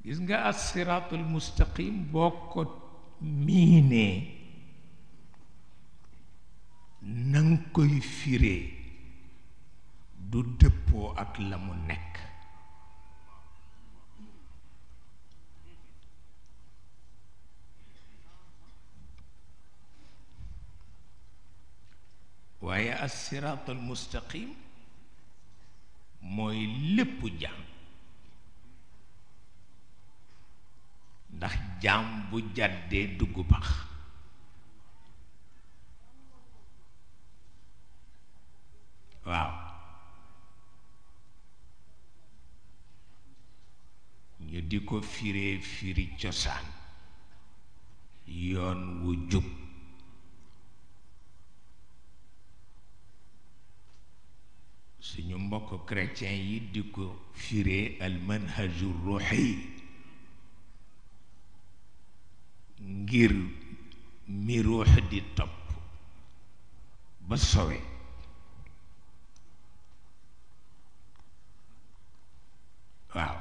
gis nga as-siraatul mustaqim boo ko miinee nanga koy firee du dëppoo ak la mu nekk. waaye as-siraatul mustaqim mooy lépp jaam, ndax jaam bu jàddee dugg pax. waaw ñu di ko firee firi cosaan, yoon wu jub. suñu mbokk chrétien yi di ko firee al manhaju ruuxi, ngir mi ruux di topp ba sowe. waaw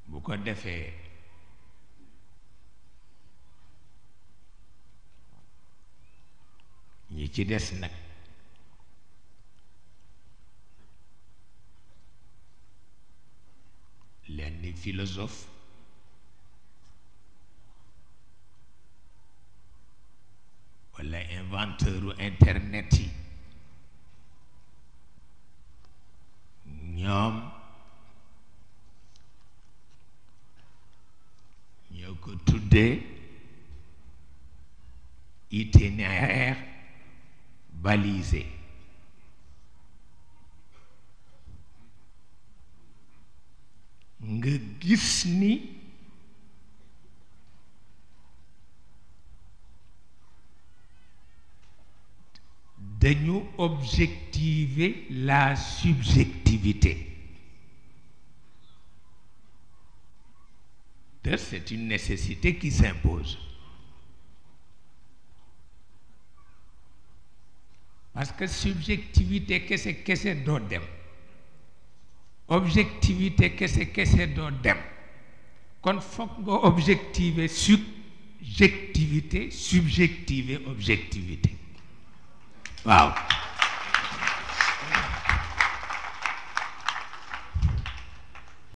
bu ko defee ñi ci des nag lenn philosophe walla inventeuru internet yi ñoom ñoo ko tuddee itinéraire balisé. nga gis ni dañu objectiver la subjectivité. C'est une nécessité qui s'impose. Parce que subjectivité kese doo dem, objectivité kese doo dem, kon foog nga objectiver subjectivité, subjectiver objectivité. waaw